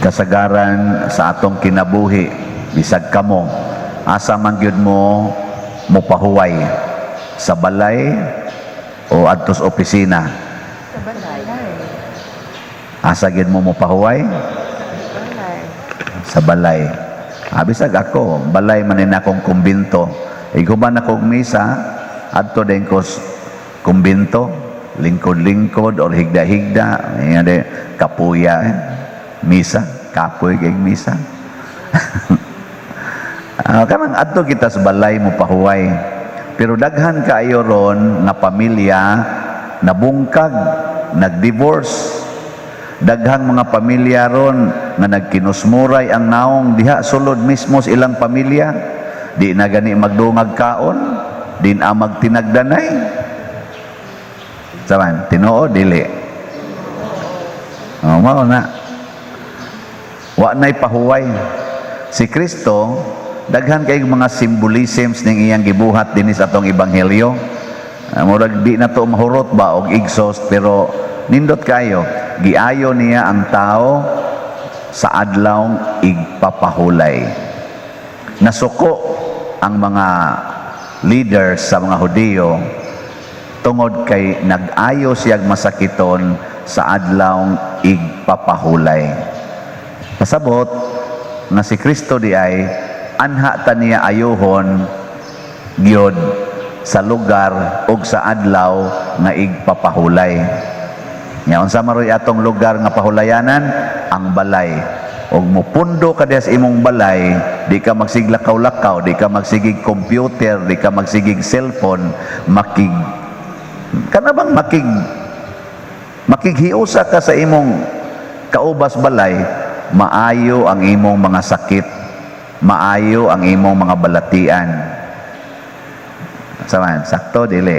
Kasagaran sa atong kinabuhi, bisag kamo, asa man gyud mo mopahuway? Sa balay o adto sa opisina? Sa balay. Asa gyud mo mopahuway? Balay. Sa balay. Bisag ako, balay man ni akong kumbinto. Iguban akong misa, adto din ko kumbinto, lingkod-lingkod or higda-higda, yan de, kapuya, eh. Misa, kapoy kay misa. Kanang adto kita sa balay mo pahuway. Pero daghan kaayo ron nga pamilya nabungkag, nagdivorce. Daghang mga pamilya ron nga nagkinusmuray ang naong diha sulod mismo sa ilang pamilya. Di na gani magdungag kaon, di na magtinagdanay. Saman, tinuod dili? Oh, mao na. Wa na'y pahuway. Si Kristo, daghan kay mga symbolisms ning iyang gibuhat dinhi sa atong ebanghelyo. Murag di na to mahurot ba og exhaust, pero nindot kayo. Giayo niya ang tao sa adlaw igpapahulay. Nasuko ang mga leaders sa mga Hudiyo tungod kay nag-ayo siyag masakiton sa adlaw igpapahulay. Pasabot nga si Kristo di ay anha ta niya ayuhon gyud sa lugar ug sa adlaw nga igpapahulay. Nya unsa maroy atong lugar nga pahulayanan? Ang balay. Og mupundo ka diha sa imong balay, di ka magsiglakaw-lakaw, di ka magsigig computer, di ka magsigig cellphone, makig kana bang makighiusa ka sa imong kaubas balay, maayo ang imong mga sakit, maayo ang imong mga balatian. Saman, sakto dili?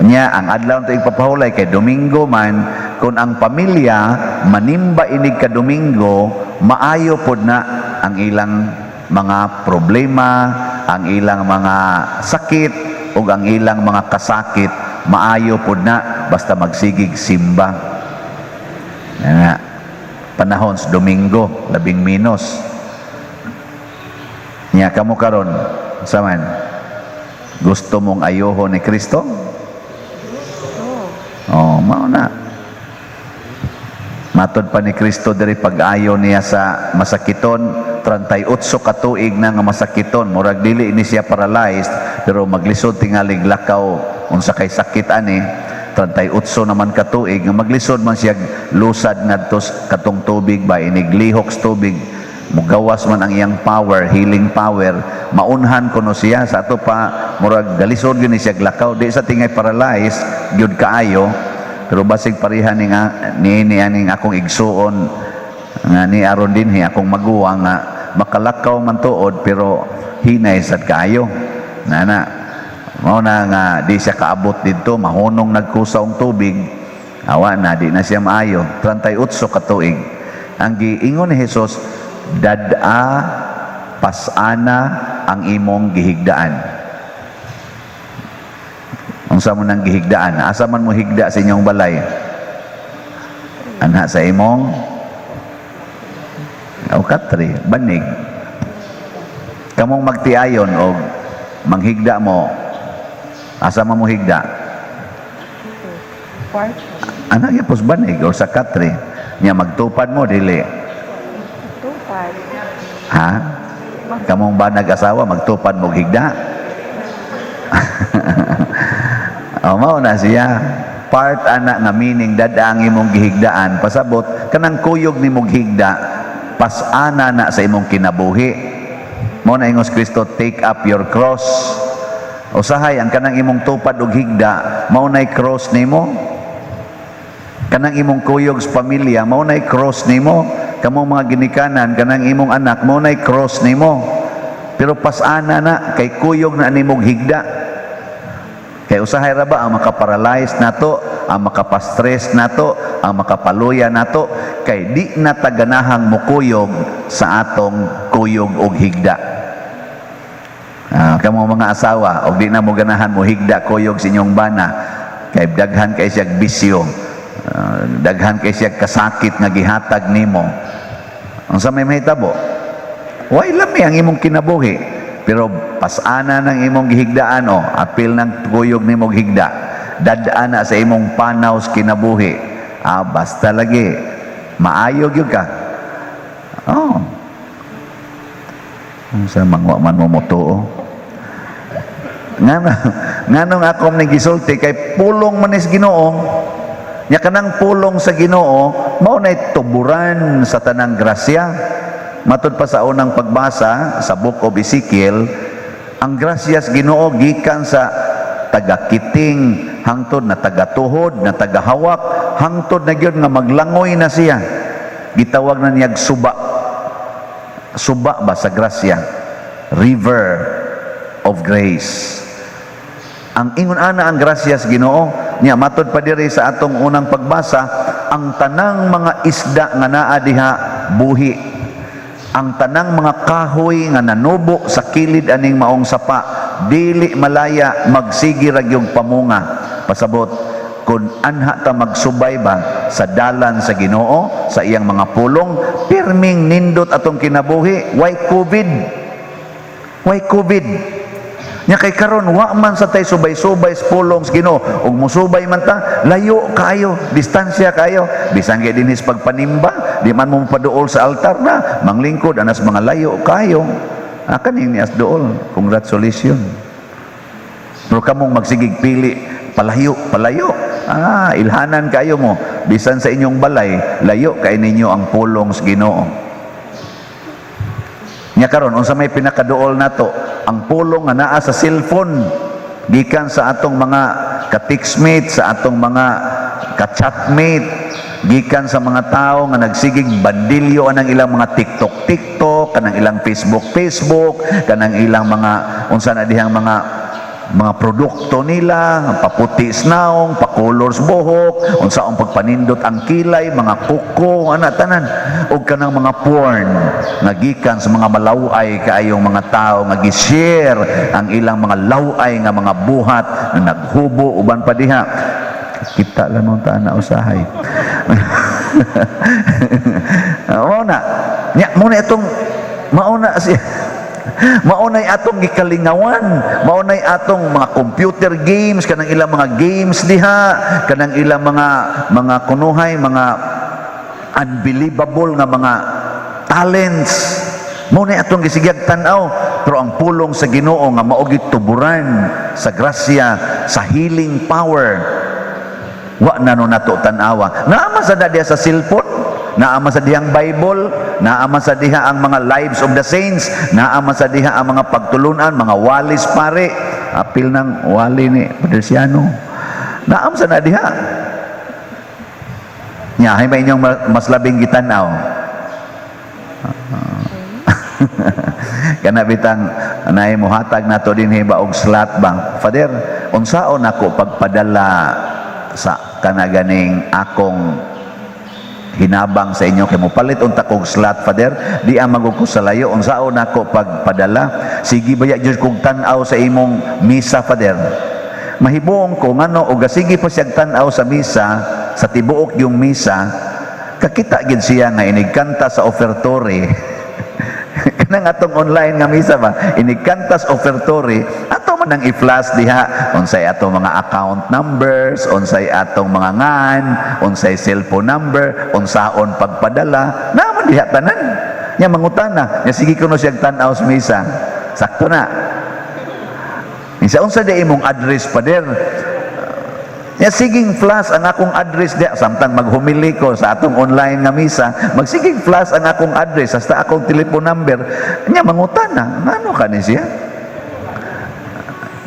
Unya, ang adlaw to igpapahulay kay Domingo man, kung ang pamilya manimba inig ka Domingo, maayo pod na ang ilang mga problema, ang ilang mga sakit ug ang ilang mga kasakit, maayo pod na basta magsigig simba. Nga, panahon sa Domingo, labing minos. Nya kamo karon, saman, gusto mong ayuhon ni Kristo? Oh, mao na. Matod pa ni Kristo diri, pag-ayo niya sa masakiton, 38 ka tuig na nga masakiton, murag dili ni siya paralyzed, pero maglisod tingalig lakaw unsa kay sakit ani. 38 naman ka tuig nga maglisod man siya lusad ngadto katong tubig ba, iniglihok sa tubig, mugawas man ang iyang power, healing power, maunhan kuno siya. Sa ato pa murag galisod gyud ni siya lakaw, di sa tingay paralyzed gyud kaayo, pero basig pareha ni nga ni aning akong igsuon nga ni aron dinhi, akong maguwang, nga makalakaw man tuod pero hinay sad kaayo nana. Mao na nga di siya kaabot didto, mahunong nagkusa og tubig, awa na, di na siya maayo. 38 ka tuig. Ang giingon ni Jesus, "Dad-a, pasana ang imong gihigdaan." Unsa mo nang gihigdaan? Asa man mo higda sa inyong balay? Anha sa imong o katre, banig. Kamong magtiayon og manghigda mo, asa man mo higda? Kwarto. Ana gyapon banig o sa katre. Nya magtupad mo, dili? Tupad. Ha? Kamong ba nag-asawa, magtupad mo higda? O, mao na siya. Part ana nga meaning, dad-a ang imong gihigdaan. Pasabot, kanang kuyog ni mong higda, pasana na sa imong kinabuhi. Mao na ingos Kristo, "Take up your cross." Usahay, ang kanang imong tupad og higda, mao na'y cross nimo. Kanang imong kuyog sa pamilya, mao na'y cross nimo. Kamo mga ginikanan, kanang imong anak, mao na'y cross nimo. Pero pasana na, kay kuyog na nimong higda. Kay usahay ra ba ang makaparalyze nato, ang makapastress nato, ang makapaluya nato, kay di na taganahang mukuyog sa atong kuyog og higda. Kamo mga asawa, og di na mo ganahan mo higda kuyog sa inyong bana, kay daghan kay siyag bisyo. Daghan kay siya kasakit nga gihatag nimo. Unsa may mahitabo? Way lami ang imong kinabuhi. Pero pasana ng imong gihigdaan o apil ng kuyog nimo higda. Dad-a na sa imong panaw sa kinabuhi. Ah, basta lagi maayo gyud ka. Oh. Unsa man, wa man mo motuo? Nganong ako ning gisulti kay pulong man is Ginoo. Nya kanang pulong sa Ginoo mao nay tuburan sa tanang grasya. Matud pa sa unang pagbasa sa Book of Ezekiel, ang grasya sa Ginoo gikan sa tagakiting hangtod na tagatuhod na tagahawak, hangtod na gyud nga maglangoy na siya. Gitawag na niyag suba. Suba ba sa grasya? River of grace. Ang ingon ana ang grasya sa Ginoo. Nya matod pa diri sa atong unang pagbasa, ang tanang mga isda nga naa diha buhi. Ang tanang mga kahoy nga nanubo sa kilid aning maong sapa dili malaya, magsigi ra gyud pamunga. Pasabot kung anha ta magsubay ba sa dalan sa Ginoo, sa iyang mga pulong, pirming nindot atong kinabuhi, why COVID? Why COVID? Nya kay karon wa man sa tay subay-subay sa pulong sa Ginoo, ug musubay man ta, layo kaayo, distansya kaayo. Bisan kay dinhis pagpanimba, di man mo paduol sa altar na manglingkod anas mga layo kaayo. Ah, kaning nias duol, congratulations. Pero kamong magsigig pili, palayo, palayo. Ah, ilhanan kayo mo. Bisan sa inyong balay, layo kay ninyo ang pulong sa Ginoo. Nya karon, unsa may pinakaduol nato? Ang pulong nga naa sa cellphone gikan sa atong mga ka-textmate, sa atong mga ka-chatmate, gikan sa mga tao nga nagsigig bandilyo anang ilang mga TikTok TikTok, kanang ilang Facebook Facebook, kanang ilang mga unsa na dihang mga produkto nila, paputi sa naong, pakolor sa buhok, unsaong pagpanindot ang kilay, mga kuko, ana tanan, ug kanang mga porn nga gikan sa mga malaway kaayong mga tao nga gi-share ang ilang mga laway nga mga buhat nga naghubo uban pa diha. Kita lang mo ta na usahay. Mao na. Nya mo na itong mao na siya. Mao nay atong gikalingawan, mao nay atong mga computer games, kanang ilang mga games diha, kanang ilang mga kunuhay, mga unbelievable nga mga talents. Mao nay atong gisigag tan-aw, pero ang pulong sa Ginoo nga mao tuburan sa grasya, sa healing power, wa na no nato tan-awa. Naa man sa diha sa cellphone, naa man sa dihang Bible, naa man sa diha ang mga lives of the saints, naa man sa diha ang mga pagtulunan, mga walis pare. Apil ng wali ni Patriciano. Naa man sa na diha. Nya, hay may inyong mas labing gitan-aw? Kana bitang anay mohatag nato dinhi ba og slot bang, "Father, unsaon ako pagpadala sa kana ganing akong hinabang sa inyo kay mopalit unta kog slot, Father, di ang magug ko sa layo, unsaon nako pagpadala?" "Sige baya jud kog tan-aw sa imong misa, Father." Mahibuong ko ngano og sige pa siyag tan-aw sa misa, sa tibuok yung misa, kakita gid siya nga inigkanta sa offertory, kanang atong online nga misa ba, inigkanta sa offertory, ato man ang i-flash diha unsay atong mga account numbers, unsay atong mga ngan, unsay cellphone number, unsaon pagpadala, naa man diha tanan. Nya mangutana nya, sige kuno siyag tan-aw sa misa, sakto na. Isa, "Unsa di imong address, Pader?" Ya siging flash ang akong address diya samtang maghumili ko sa atong online nga misa, magsiging flash ang akong address hasta akong telephone number. Nya mangutana, ngano ka ni siya?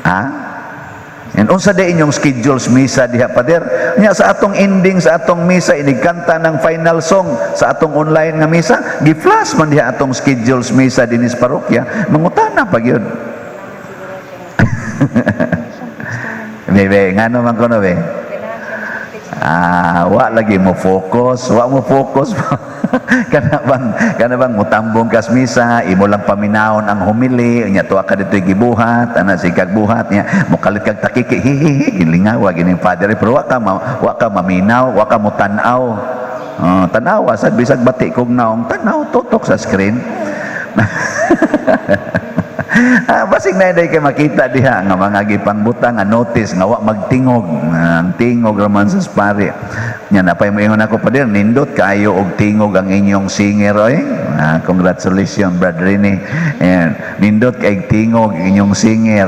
Ha? And "Unsa di inyong schedules misa diha, Pader?" Nya sa atong ending sa atong misa, inigkanta ng final song sa atong online nga misa, gi-flash man diha atong schedules misa dinhi sa parokya, mangutana pa gyud. Bebe, ngano man kono, be? Ah, wa lagi mo focus, wa mo focus. Kana bang mutambong kas misa, imo lang paminawon ang homily, nya tuwa ka dito'y gibuhat, ana sikag buhat niya, mokalit kag takiki, hihihi, gilingawa gining father, pero wa ka maminaw, wa ka mo tan-aw. Oh, tanawa sad bisag bati kog naong, tanaw tutok sa screen. Ah, basig na kay makita diha nga mga gipangbutang nga notice nga wa magtingog. Ah, ang tingog raman sa pari nya napay moingon ako, "Pader, nindot kaayo og tingog ang inyong singer oy." Ah, congratulations, Brad Rene. And nindot kay tingog inyong singer.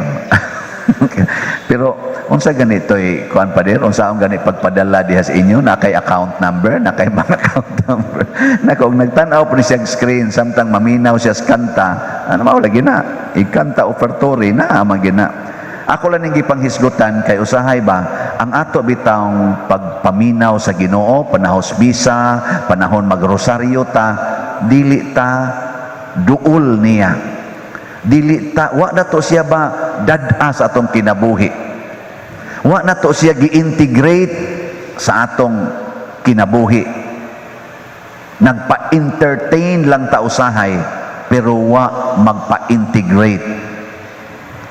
Pero unsa ganito eh, kuan, pader, unsa ang gani pagpadala diha sa inyo, na kay account number, na kay mga account number. Nako, og nagtan-aw pa ni siya screen samtang maminaw siya sa kanta, ano mao lagi na, ikanta offertory na man gina. Ako lang ning gipanghisgutan kay usahay ba ang ato bitawng pagpaminaw sa Ginoo panahon misa, panahon magrosaryo ta, dili ta duol niya. Dili ta, wa na to siya ba dad-a sa atong kinabuhi. Wa na to siya gi-integrate sa atong kinabuhi. Nagpa-entertain lang ta usahay pero wa magpa-integrate.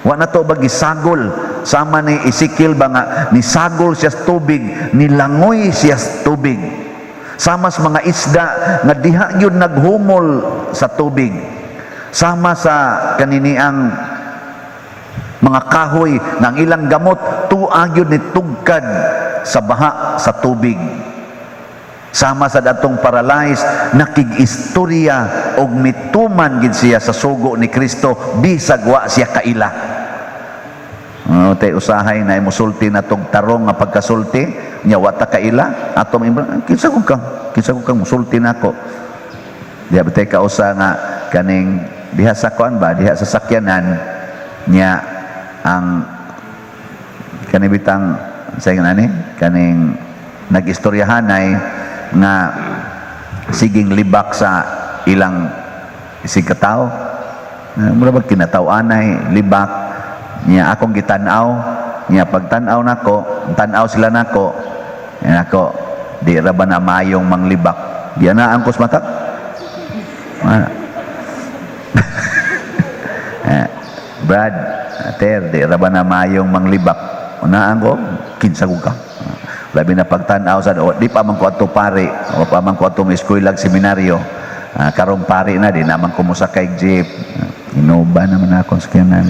Wa na to ba gisagol sama ni Ezekiel ba nga nisagol siya sa tubig, nilangoy siya sa tubig. Sama sa mga isda nga diha gyud naghumol sa tubig. Sama sa kaniniang mga kahoy nga ang ilang gamot tua gyud ni tugkad sa baha sa tubig. Sama sa datong paralyzed, nakig-istorya og mituman gid siya sa sugo ni Kristo bisag wa siya kaila. Oh, tay usahay na musulti na tog tarong nga pagkasulti nya wa ta kaila atong kinsa kung ka, kinsa kung kang musulti nako. Diha ba tay kausa nga kaning diha sa kuan ba, diha sa sakyanan niya, ang kanibitang sa nani kaning nag-istoryahanay nga siging libak sa ilang isig katawo. Mura ba kinataw-anay libak niya, akong gitan-aw niya, pagtan-aw nako, tan-aw sila nako. Niya ako, "Di ra ba na mayong manglibak?" Gianaan ko sa mata. Mana? Eh, "Brad, Ter, di ra ba na mayong manglibak?" Unaan ko, "Kinsa ko ka?" Labi na pagtan-aw sa di pa man ko adto pare, o pa man ko adto eskwela, seminaryo. Ah, karong pare na, di naman ko mosakay jeep. Ah, inuba naman ako sa sakyanan.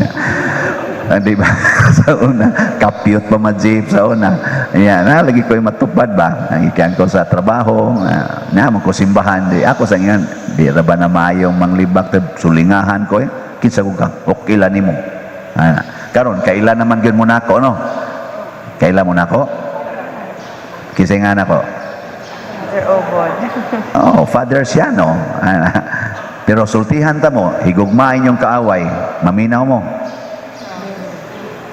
Ah, di ba? Sa una, kapyot pa ma jeep sa una. Ayan, na, lagi ko yung matupad ba? Nagikan ko sa trabaho, na, ko simbahan, di ako sa ingan, "Di ra ba na mayong manglibak?" Sulingahan ko eh. "Kinsa ko ka? Okay lang nimo." Ah, karon kailan naman gyud mo nako, no? Kailan mo nako? Kinsa nga nako? Father Obod. Oh, father siya, no? Ah, pero sultihan ta mo, higugmain yung kaaway, maminaw mo.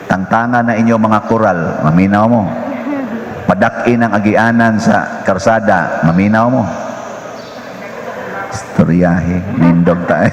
Tangtangan na inyo mga koral, maminaw mo. Padak-in ang agianan sa karsada, maminaw mo. Istoryahe, nindog tayo.